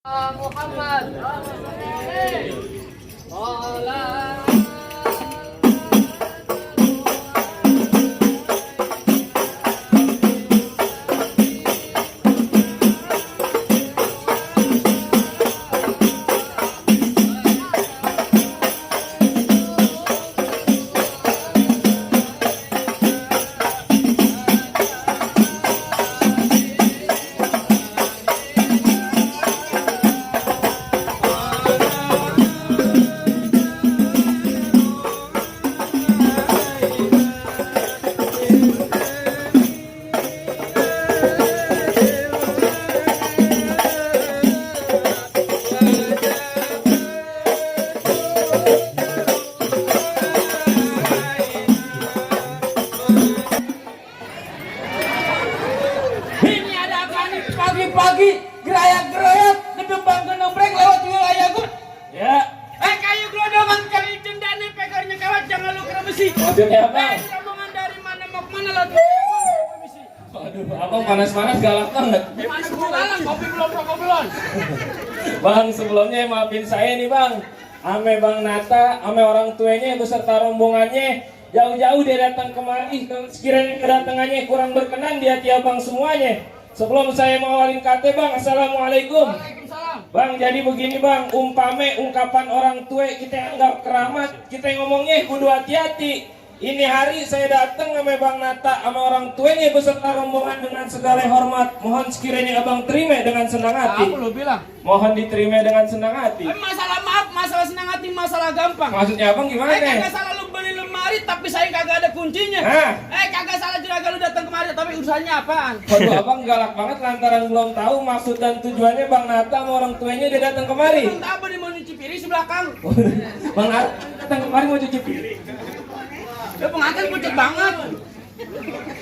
Muhammad. Pagi-pagi gerayak-gerayak ngedembang genombreng lewat wilayah gue. Ya. Kayu gelodongan kali cendana pegarnya kawat jangan lu kena besi. Maksudnya apa? Rombongan dari mana mau kemana lewat wilayah besi. Aduh, abang panas-panas galak banget. Gimana gue galak? Kopi belum, rokok belum. Bang, sebelumnya maafin saya nih bang. Ame Bang Nata, ame orang tuanya beserta rombongannya jauh-jauh dia datang kemari. Sekiranya kedatangannya kurang berkenan di hati abang semuanya. Sebelum saya mengawalin kate bang, assalamualaikum. Waalaikumsalam. Bang, jadi begini bang, umpame ungkapan orang tua kita anggap keramat, kita ngomongnya kudu hati-hati. Ini hari saya datang sama Bang Nata sama orang tuanya beserta rombongan dengan segala hormat. Mohon sekiranya abang terima dengan senang hati. Apa lu bilang? Mohon diterima dengan senang hati. Masalah maaf, masalah senang hati, masalah gampang. Maksudnya abang gimana? Kagak salah lu beli lemari tapi saya kagak ada kuncinya. Kagak salah juragan lu datang kemari tapi urusannya apaan? Waduh, abang galak banget lantaran belum tahu maksud dan tujuannya Bang Nata sama orang tuanya dia datang kemari. Bang apa nih mau nyuci piring sebelah kang? Bang Nata datang kemari mau cuci piring. Ya pengantin pucet banget.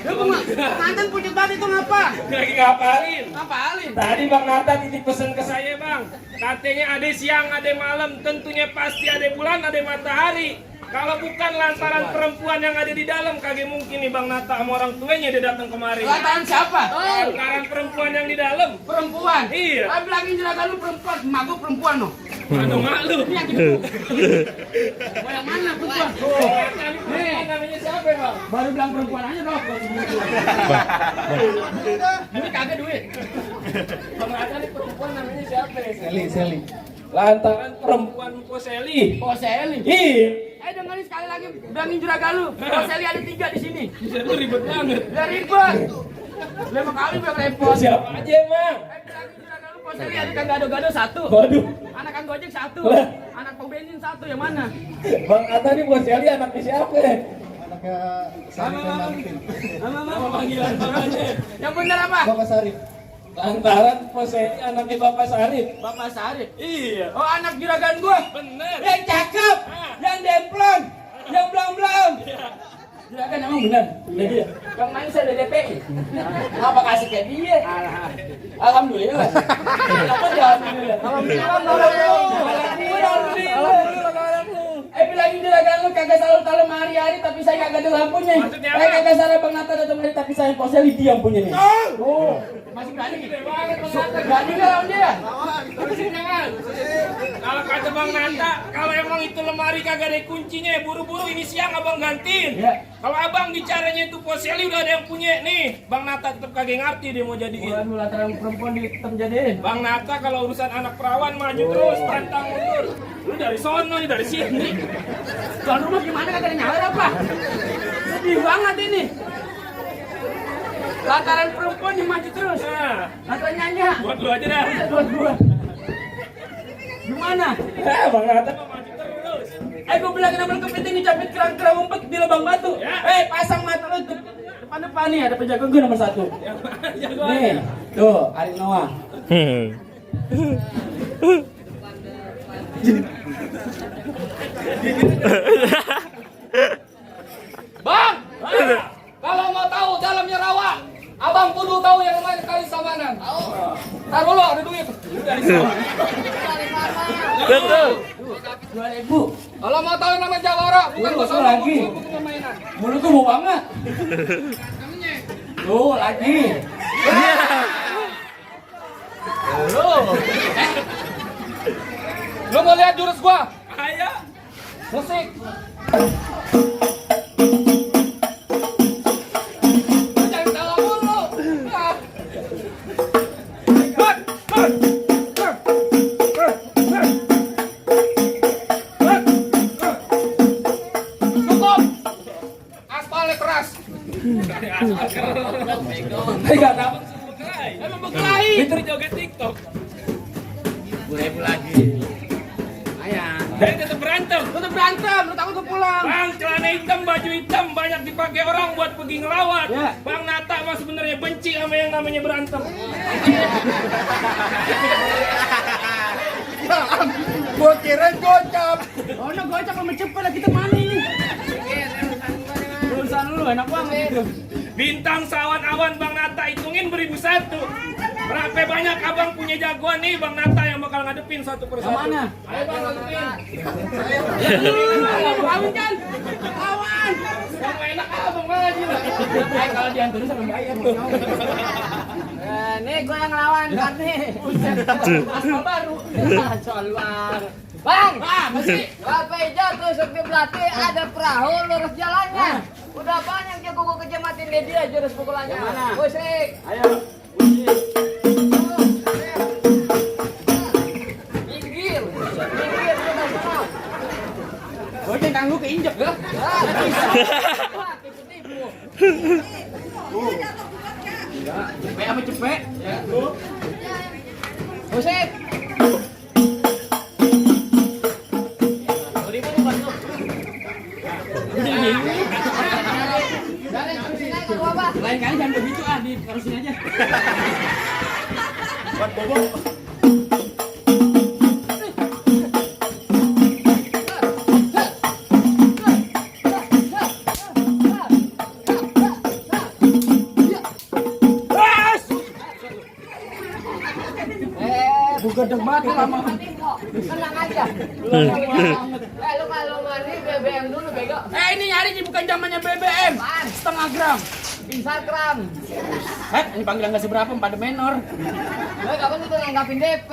Ya pengantin pucet banget itu ngapa? Lagi ngapain? Ngapalin? Tadi Bang Nata titip pesan ke saya bang. Katanya ada siang, ada malam, tentunya pasti ada bulan, ada matahari. Kalau bukan lantaran perempuan yang ada di dalam, kagak mungkin nih Bang Nata sama orang tuanya dia datang kemari. Lantaran siapa? Lantaran perempuan yang di dalam. Perempuan? Iya. Aku bilangin juragan lu perempuan, emak gua perempuan no. Aduh mak lu. Ini yang gitu. Mau yang mana perempuan? Nih, namanya siapa bang? Baru bilang perempuan aja dong. Ini kagak duit. Bang Nata nih perempuan namanya siapa? Seli. Lantaran perempuan Seli. Oh Seli. Iya. Dengerin sekali lagi, bilangin juragan lu. Oh Seli ada 3 di sini. Itu ribet banget. Gak ribet. 5 kali biar repot. Siapa aja bang? Bilangin juragan lu. Oh Seli ada kang gado-gado 1. Waduh. Anak kang gojek 1. Anak pom bensin 1. Yang mana? Bang Nata nih Bos Seli anaknya siapa? Anaknya Sarif dan Arifin. Nama panggilan bapaknya. Yang benar apa? Bapak Sarif. Lantaran Bos Seli anaknya Bapak Sarif. Bapak Sarif. Iya. Oh anak juragan gua. Bener. Yang cakep, yang demplon, yang belang-belang. Juragan emang benar. Iya. Yang main saya dari DPI. Apa kasih ke dia? Alhamdulillah. Apa dia alhamdulillah? Alhamdulillah. Bilangin juragan lu kagak selalu talem hari-hari tapi saya kagak ada lampunya. Maksudnya Saya kagak salah Bang Nata datang kemari tapi saya posnya diam punya nih. Oh, masih berani gitu banget Bang Nata. Berani enggak lawan dia? Terusin jangan. Kalau kata Bang Nata, kalau emang itu lemari kagak ada kuncinya, buru-buru ini siang abang gantiin. Ya. Kalau abang bicaranya itu Poseli udah ada yang punya nih, Bang Nata tetap kagak ngerti dia mau jadiin. Bukan lantaran perempuan tetap jadiin. Bang Nata kalau urusan anak perawan maju terus, pantang mundur. Lu dari sono nih, dari sini. Tuan rumah gimana kagak ada nyala apa? Sedih banget ini. Lantaran perempuan yang maju terus. Nah, Lantaran nyanyi. buat lu aja dah. Buat gua. Gimana? Bang Nata mau maju terus. Gua bilang kenapa kepiting dicapit kerang-kerang umpet di lubang batu. Ya. Pasang mata lu depan-depan nih ada penjaga gua nomor 1. Nih, tuh Arif Noah. Bang, kalau mau tahu dalamnya rawa, abang kudu tahu yang namanya kali Samanan. Taruh dulu, ada duit. Betul. 2.000. Kalau mau tahu yang namanya Jawara, bukan Tuh, kosong lagi. bukan mainan. Mulut tuh bau banget. Tuh lagi. Tuh. Lu mau lihat jurus gua? Ayo. Musik. Jangan tawa mulu. Cukup. Aspalnya keras. Enggak dapat berkelahi. Emang berkelahi. Pinter joget TikTok. Boleh lagi. Ayah. Dari tetap berantem. Tetap berantem. Lu takut pulang. Bang, celana hitam, baju hitam banyak dipakai orang buat pergi ngelawat. Ya. Bang Nata mah sebenarnya benci sama yang namanya berantem. Gua kira gocap. Oh, no gocap sama cepet lah kita mana ini? Urusan lu enak banget itu. Bintang sawan awan Bang Nata hitungin 1001. Berapa banyak abang punya jagoan nih Bang Nata yang bakal ngadepin satu persatu. Yang mana? Ayo Bang ngadepin. Awan kan? Awan. Yang enak abang lagi lah. Kalau dianturin sama bayar. Nih gue yang ngelawan kan nih. Asal baru. Solar. Bang, masih. Bapak hijau tusuk di belati ada perahu lurus jalannya. Udah banyak jago gue kejamatin dia jurus pukulannya. Mana? Musik. Ayo. Minggir. Minggir sudah semua. Goceng tanggu keinjek ya. Wah, tipu-tipu. Cepet apa cepet? Ya. Musik. Lain kali jangan begitu diterusin aja. Buat bobo. Gedeg banget lama. Tenang aja. Lu kalau mandi BBM dulu bego. Ini nyari nih bukan zamannya BBM. Apaan? Setengah gram. Instagram. Ini panggilan nggak seberapa, pada menor. Lu kapan itu nanggapin DP?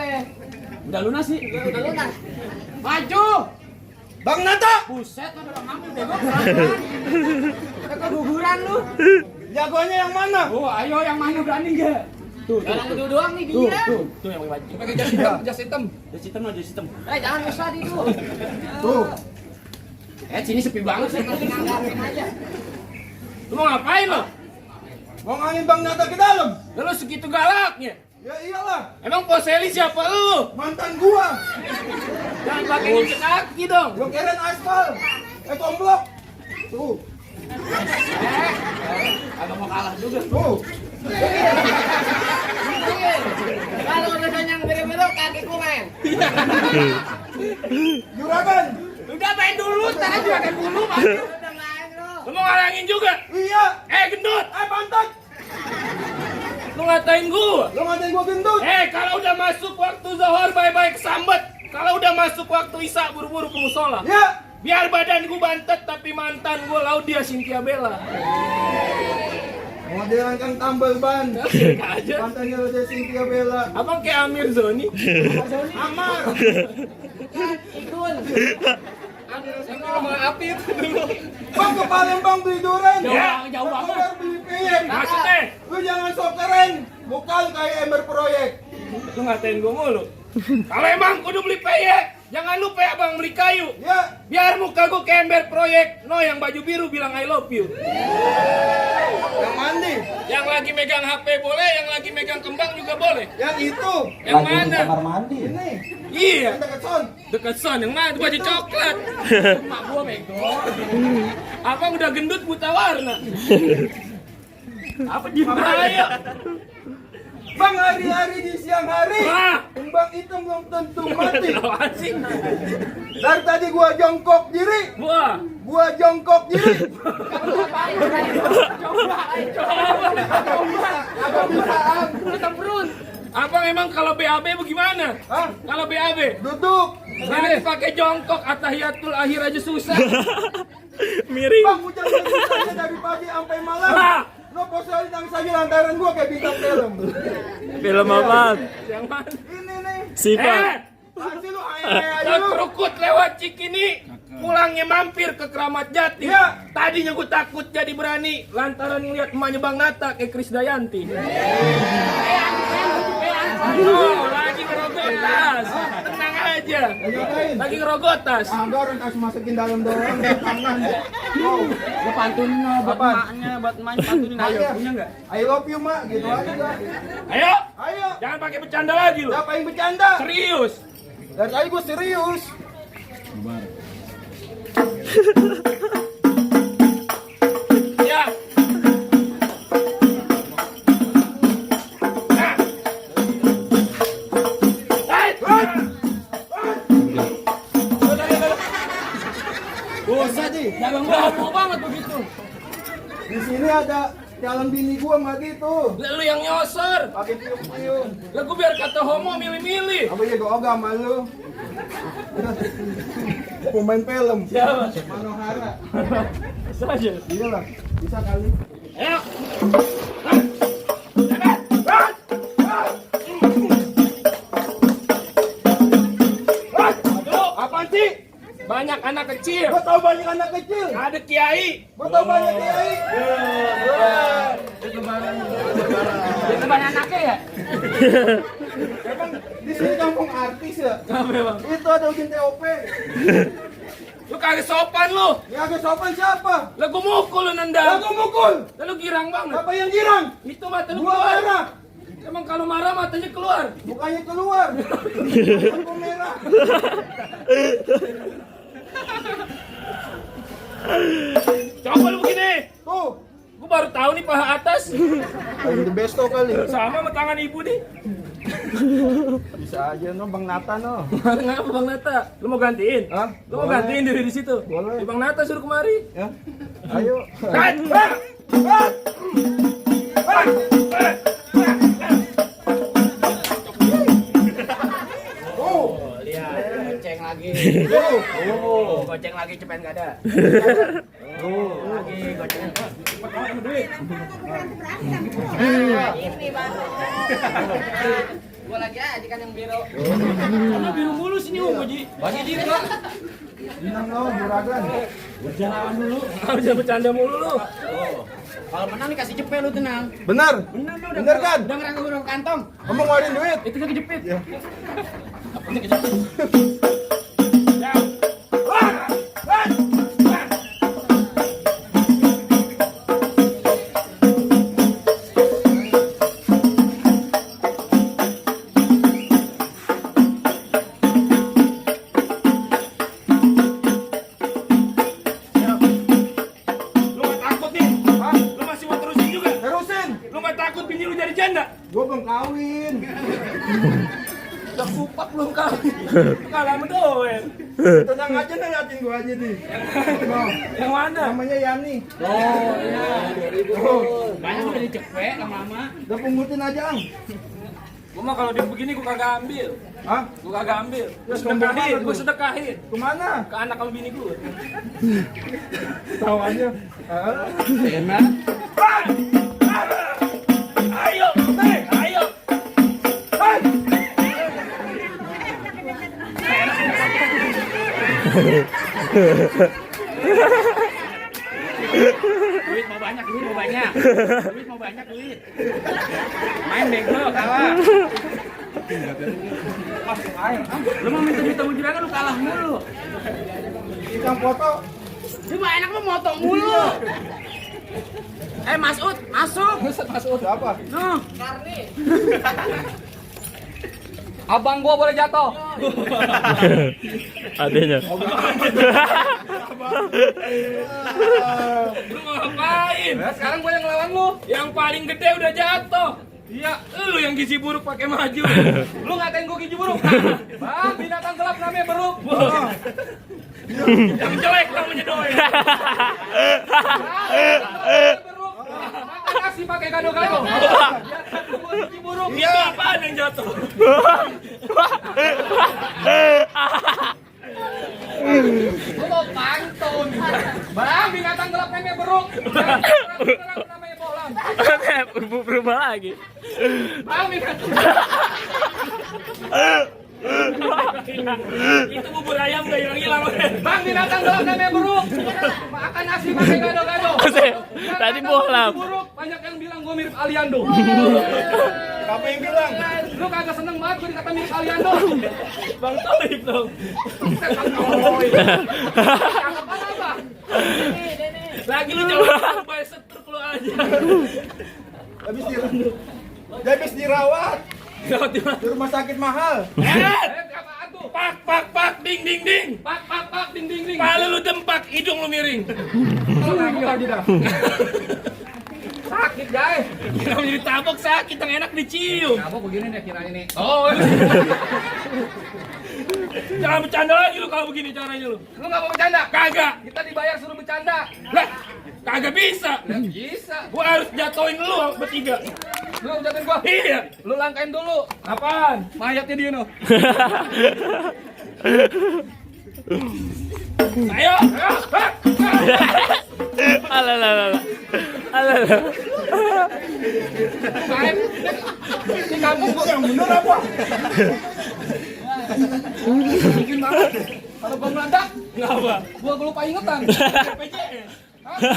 Udah lunas sih. Udah lunas. Maju. Bang Nata. Buset, lu udah ngambil bego. Udah keguguran lu. Jagoannya yang mana? Oh, ayo yang mana berani enggak? Tuh, Orang itu doang nih tuh, dia. tuh yang pakai baju. Pakai jas hitam, jas hitam. Jas hitam aja hitam. Jangan usah di itu. Tuh. Sini sepi banget sih. Masih nanggapin aja. Lu mau ngapain lo? Mau ngangin Bang Nata ke dalam? Lu segitu galaknya. Ya iyalah. Emang Poseli siapa lu? Mantan gua. Jangan pakai nginjek kaki dong. Gua kirain aspal. Komplok. Tuh. Agak mau kalah juga. Tuh. Kalau udah yang biru-biru kaki ku main. Juragan. Udah main dulu, ntar aja main dulu. Udah main lu. Lu mau ngalangin juga? Iya. Gendut! Pantat. Lu ngatain gua? Lo ngatain gua gendut. Kalau udah masuk waktu zuhur bye-bye kesambet. Kalau udah masuk waktu isya buru-buru ke musola. Ya. Biar badan gua bantet tapi mantan gua Laudia Cynthia Bella. Modelan kan tambal ban. Aja. Mantannya udah Cynthia Bella. Abang kayak Amir Zoni. Amar. Ikut. Sama api itu dulu. Bang ke Palembang beli durian. Jauh Bang, banget. udah beli peyek. Maksudnya, Lu jangan sok keren. Bukan kayak ember proyek. lu ngatain gua mulu. Kalau emang kudu beli peyek, jangan lupa ya bang beli kayu. Ya. Biar muka gua kayak ember proyek. No, yang baju biru bilang I love you. Yang mandi. Yang lagi megang HP boleh, yang lagi megang kembang juga boleh. Yang itu. Yang mana? Mandi. Ini. Iya, Yang dekat son. dekat son. Yang mana? Itu baju coklat. Emak gua bego. Abang udah gendut buta warna. Apa di bahaya? Bang hari-hari di siang hari. Wah. Kembang hitam belum tentu mati. Apaan sih? Dari tadi gua jongkok diri. Wah. Gua jongkok diri. Apa bisa? Perut. Abang emang kalau BAB bagaimana? Hah? Kalau BAB? Duduk. Nanti pakai jongkok atahiyatul akhir aja susah. Bang hujan saja dari pagi sampai malam. Ah. Lo posisi yang saja lantaran gua kayak bintang film. Film apa? Yang mana? Ini nih. Siapa? Pasti lu Dan kerukut lewat Cikini, pulangnya mampir ke Keramat Jati. Iya. Tadinya gue takut jadi berani lantaran ngeliat emaknya Bang Nata kayak Krisdayanti. Oh, lagi ngerogotas. Tenang aja. Lagi ngerogotas. Enggak, orang kasih masukin dalam doang, tangan. Oh, Ya pantunin buat Apaan? emaknya, buat emaknya pantunin ayo. Punya enggak? I love you, Mak, gitu aja. Ayo, Ayo, jangan pakai bercanda lagi lu. siapa yang bercanda? Serius. Dari tadi gue serius. Ya. Nah. Bosan sih. Jangan ngomong banget begitu. Di sini ada calon bini gua mah gitu. Lu yang nyosor. Pakai piung-piung. Lah gua biar kata homo milih-milih. Apa ya gua sama lu? Pemain film. Siapa? Manohara. Saja. Iya lah, bisa kali. Ayo. Apaan sih? Banyak anak kecil. Gua tahu banyak anak kecil. Ada kiai. Gua tahu banyak kiai. Itu banyak anaknya ya? Emang di sini kampung artis ya? Kenapa bang? Itu ada ujian TOP. Lu kagak sopan lu. Yang agak sopan siapa? Lah gua mukul lu Lah nendang. gua mukul. Lah lu girang banget. Siapa yang girang? Itu mata lu Gua keluar. merah. Emang kalau marah matanya keluar. Bukannya keluar. Gua merah. Coba lu begini. Tuh. Gua baru tahu nih paha atas. Lagi di besto kali. Sama sama tangan ibu nih. Bisa aja no Bang Nata no. Ngapa Bang Nata? Lu mau gantiin? Hah? Lu mau Boleh. gantiin diri di situ? Boleh. Bang Nata suruh kemari. Ya. Ayo. Goceng lagi. Goceng lagi cepet enggak ada. Lagi goceng. Ini baru. Gua lagi aja kan yang biru. Karena biru mulu sini Ji. Bagi diri gua. Inang no, juragan. Jangan bercanda mulu lu. Kalau menang nih kasih cepet lu tenang. Benar. Bener lu Bener kan? Udah ngerangkul kantong. Kamu ngeluarin duit. Itu kan kejepit. Ya. Lu gak takut nih? Hah? Lu masih mau terusin juga? Terusin. Lu gak takut bini lu jadi janda? Gua belum kawin. Udah kupak belum kawin. Kalah mendoen. Tenang aja nih, liatin gua aja nih. No. Yang mana? Namanya Yani. Oh iya. Oh, Banyak udah dicepet lama-lama. udah pungutin aja, Ang. Gua mah kalau dia begini gua kagak ambil. Hah? Gua kagak ambil. Gua Ya, sedekahin, sombong gua banget sedekahin. Kemana? Ke anak sama bini gua. Tahu aja. Ah. Enak. Ayo, ayo. Duit mau banyak, duit mau banyak. Duit mau banyak, duit. Main bego kalah. Lu mau minta duit sama juragan lu kalah mulu. Tukang foto. Cuma enak lu motong mulu. Masud, masuk. Masuk siapa? Noh. Abang gua boleh jatuh. Adanya. Lu mau ngapain? Sekarang gua yang ngelawan lu. Yang paling gede udah jatuh. Iya, lu yang gizi buruk pakai maju. Lu ngatain gua gizi buruk. Bang, binatang gelap namanya beruk. Yang jelek namanya doi. Beruk. Makan nasi pakai gado-gado. Gizi buruk. Itu apaan yang jatuh? Lu mau pantun. Bang, binatang gelap namanya beruk. Terang namanya bolang. Berubah lagi. Bang, binatang hilang. Itu bubur ayam udah hilang-hilang. Bang, binatang gelap namanya buruk. Makan nasi pakai gado-gado. Tadi bohlam. Buruk, banyak yang bilang gue mirip Aliando. Siapa yang bilang? Lu kagak seneng banget gue dikata mirip Aliando. Bang Toib dong. Cakep apa? Lagi lu jangan sampai setruk lu aja. Habis dirawat Gawat di mana? di rumah sakit mahal. Apaan tuh? Pak, ding ding ding. Pak, ding ding ding. Kepala lu dempak, hidung lu miring. Kalau lagi dah. Sakit guys. Kenapa jadi tabok sakit, yang enak dicium. Kamu begini nih kirain ini. Oh. Jangan bercanda lagi lu kalau begini caranya lu. Lu nggak mau bercanda? Kagak. Kita dibayar suruh bercanda. Lah, kagak bisa. Bisa. Gua harus jatoin lu bertiga. Lu jatuhin gua. Iya. Lu langkain dulu. Apaan? Mayatnya dia noh. Ayo. Alah. Main. Di kampung gua yang bener apa? Bikin banget. Kalau gua meledak, Kenapa? gua lupa ingetan. BPJS.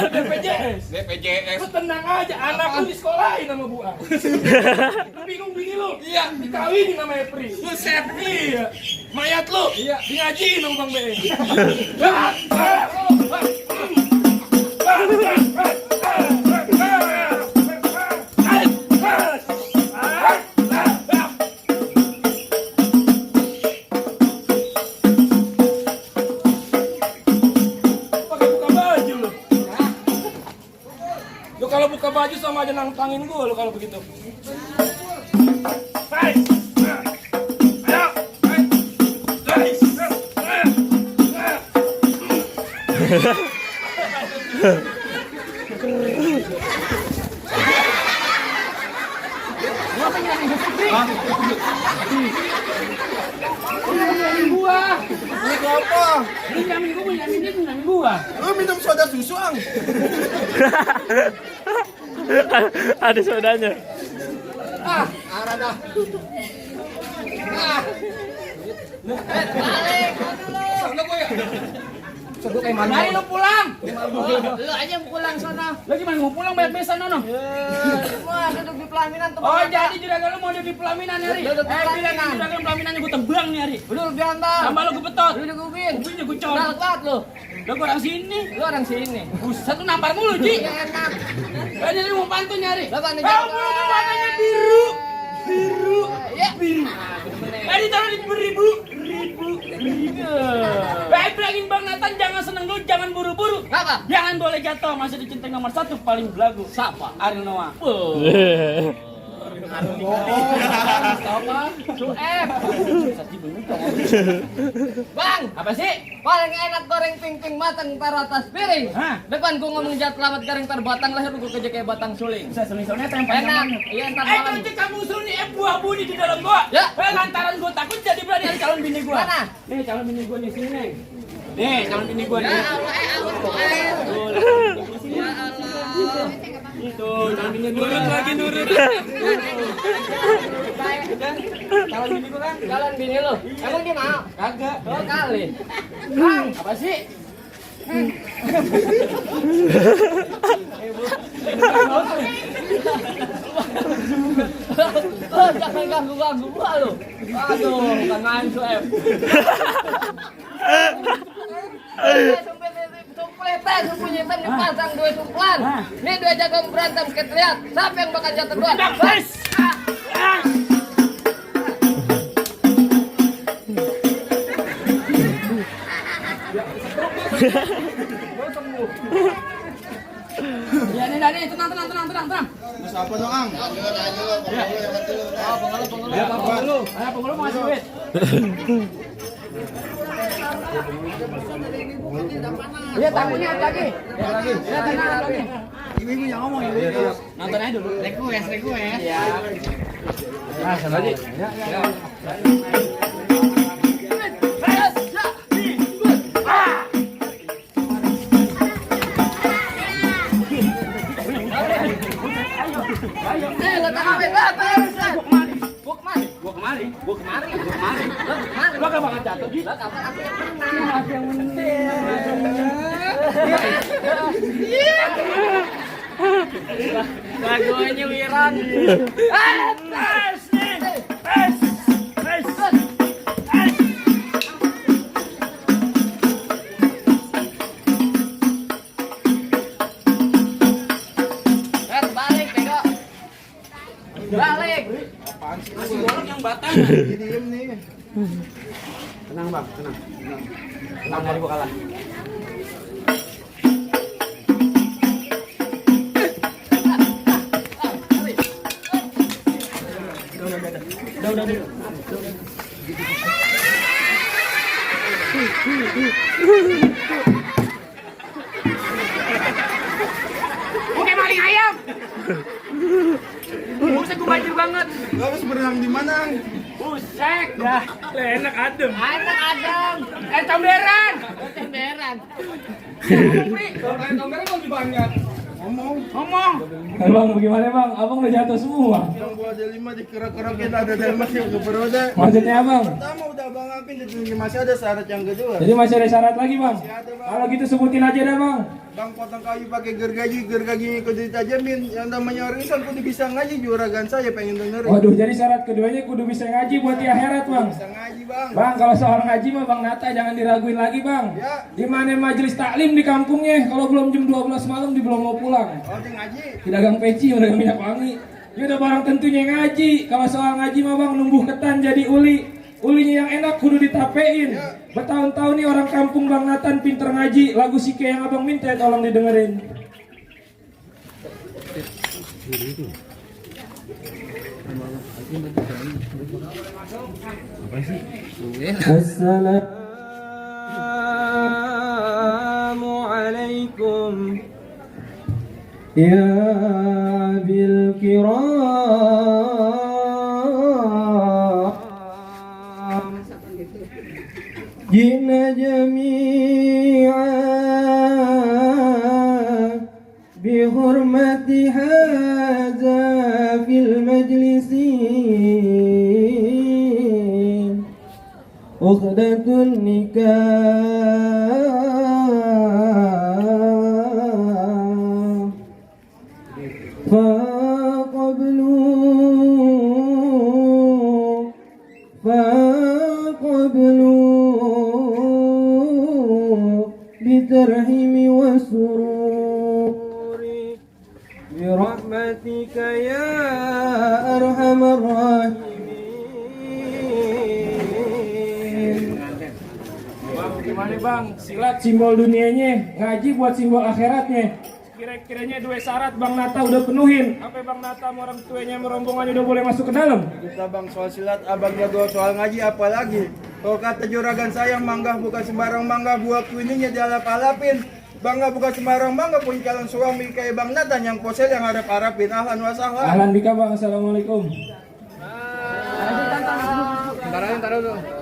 BPJS. BPJS. Lu tenang aja, anak lu disekolahin sama Bu A. Lu bingung bini lu? Iya. Dikawinin sama Epri. Buset. Iya. Mayat lu? Iya. Di ngajiin dong Bang BE. Pakai buka baju lu. Lu kalau buka baju sama aja nantangin gua lu kalau begitu. Hai. Ayo. Hai. Gua. Ini apa? Nyamin gua. Lu minum soda susu, Ang. Ada sodanya. Arah dah. Balik, dulu. Gua ya. Gua kayak mana? Ayo lu pulang. Lu aja yang pulang sana. Lu gimana mau pulang bayar besan nono? Wah, duduk di pelaminan tuh. Oh, jadi juragan lu mau duduk di pelaminan nih, Ari? Duduk di pelaminan. Bilang juragan pelaminannya gua tebang nih, Ari. Duduk di antar. Tambah lu gebetot. Duduk ubin. Ubinnya gua cor. Galak banget lu. Lu orang sini. Lu orang sini. Buset lu nampar mulu, Ji. Ya enak. Jadi lu mau pantun nyari. Lah kan Bulu warnanya biru. Biru. Ya. Biru. Tadi taruh di ribu. Baik bilangin Bang Nathan jangan seneng dulu, jangan buru-buru. Apa? Jangan boleh jatuh, masih dicintai nomor 1 paling belagu. Siapa? Ariel Noah. Bang, Apa sih? paling enak goreng ping-ping matang taruh atas piring. Hah? Depan gua ngomong jat selamat garing tar batang lahir gua kerja kayak batang suling. Bisa seling-selingnya yang Enak. Iya ntar malam. Itu kamu suruh nih buah buni di dalam gua. Ya. Lantaran gua takut jadi berani ada calon bini gua. Mana? Nih calon bini gua nih sini nih. Nih calon bini gua Ya nih. Allah, Ya Allah. Itu calon bini gua. Nurut lagi nurut. Calon bini gua kan? Jalan bini lu. Emang dia mau? Kagak. Dua kali. Bang, apa sih? Oh, jangan ganggu-ganggu gua lu. Aduh, bukan main Sueb. Sumpletan dipasang dua sumplan. Ini dua jago berantem kita lihat. Siapa yang bakal jatuh duluan? Guys. Ya nih Dani, tenang. Siapa dong, Ang? Ya pengeluh mau ngasih duit. Lihat tamunya ada lagi. Ya tenang lagi. Ibu yang ngomong ibu. Nonton aja dulu. Request. Ya. Nah, sama lagi. Ya. Gua kemari. udah bakal jatuh Ji. Lah kapan aku yang menang? Yang penting. Lagunya Wiran. Balik, bego. Balik. Nasi goreng yang batang. Diem nih. Tenang bang, tenang. Tenang dari gua kalah. Oke maling ayam. Buset gue banjir banget. Lu harus berenang di mana? Buset. Ya. Enak adem. Anak Adam. Comberan. Temberan. Comberan lebih banyak. Ngomong. Bang, bagaimana bang? Abang udah jatuh semua. Yang gua ada 5 dikerak-kerakin ada delmas yang ke peroda. Maksudnya abang? Pertama udah abang apin, masih ada syarat yang kedua. Jadi masih ada syarat lagi bang? Kalau gitu sebutin aja dah bang. Bang potong kayu pakai gergaji kudu ditajamin. Yang namanya orang Islam kudu bisa ngaji, juragan saya pengen dengerin. Waduh, jadi syarat keduanya kudu bisa ngaji buat di akhirat bang. Bisa ngaji bang. Bang, kalau soal ngaji mah Bang Nata jangan diraguin lagi bang. Ya. Di mana majelis taklim di kampungnya? Kalau belum jam 12 malam dia belum mau pulang. Oh di ngaji. Di dagang peci, dagang minyak wangi. Dia udah barang tentunya ngaji. Kalau soal ngaji mah bang numbuh ketan jadi uli. Ulinya yang enak kudu ditapein. Bertahun-tahun nih orang kampung Bang Natan pinter ngaji. Lagu Sike yang abang minta tolong didengerin. Assalamualaikum ya bil kiram jina jami'a bihurmati hadza fil majlisin ukhdatun nikah فقبلوا بترحم وسرور برحمتك يا أرحم الراحمين. Bang, gimana bang? Silat simbol dunianya, ngaji buat simbol akhiratnya. Kira-kiranya dua syarat Bang Nata udah penuhin. Apa Bang Nata sama orang tuanya merombongannya udah boleh masuk ke dalam? Kita bang soal silat, abang jago soal ngaji apalagi. Kalau kata juragan saya manggah bukan sembarang manggah, buah kuininya dialap-alapin. Bangga bukan sembarang bangga punya calon suami kayak Bang Natan yang posel yang harap-harapin. Ahlan wa sahlan. Ahlan bika bang, assalamualaikum. Taruh dulu.